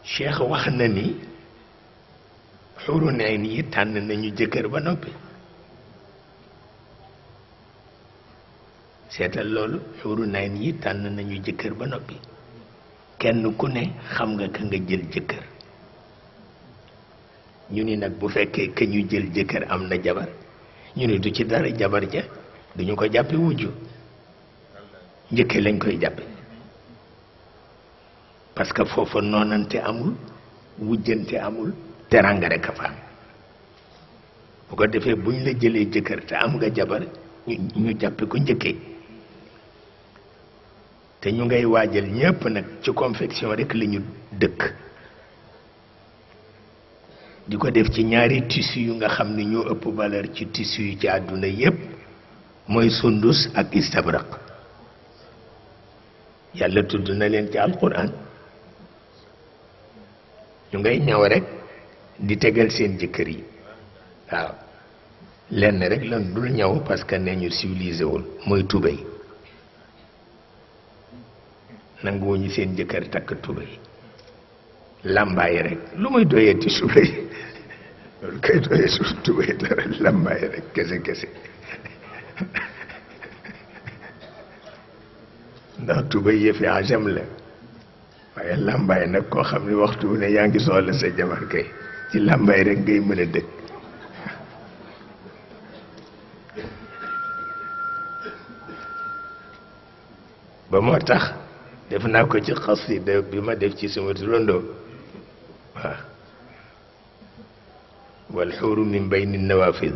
Cheikh wax na ni xuru neen yi tànn nañu jëkkër ba noppi seetal loolu xuru neen yi tànn nañu jëkkër ba noppi kenn ku ne xam nga ka nga jël jëkkër ñu ni nag bu fekkee ka ñu jël jëkkër am na jabar ñu ni du ci dara jabar ja duñu ko jàppe wujju njëkke lañ koy jàppe parce que foofa noonante amul wujjante amul teranga rek a fa am bu ko defee buñ la jëlee jëkkër te am nga jabar ñu jàppe ko njëkkee te ñu ngay waajal ñépp nag ci confection rek la ñu dëkk di ko def ci ñaari tissu yu nga xam ne ñoo ëpp valeur ci tissu yu ci àdduna yépp mooy sundus ak istabraq yàlla tudd na leen ci alquran ñu ngay ñëw rek di tegal seen jëkkër yi waaw lenn rek lan dul ñëw parce que nee ñu civilisé wul mooy tubéy nanguwuñu seen jëkkër takk tubéy làmbaay rek lu muy doyeeti tubéy loolu kay doyee su tubéy dara làmbaay rek kese kese ndax tubéy yëfi ajam la waaye làmbaay nag koo xam ne waxtu ne yaa ngi soxla sa jabar kay ci làmbaay rek ngay mën a dëkk ba moo tax def naa ko ci xasida bi ma def ci sama turandoo waaw wal xuuru min bayni nawafid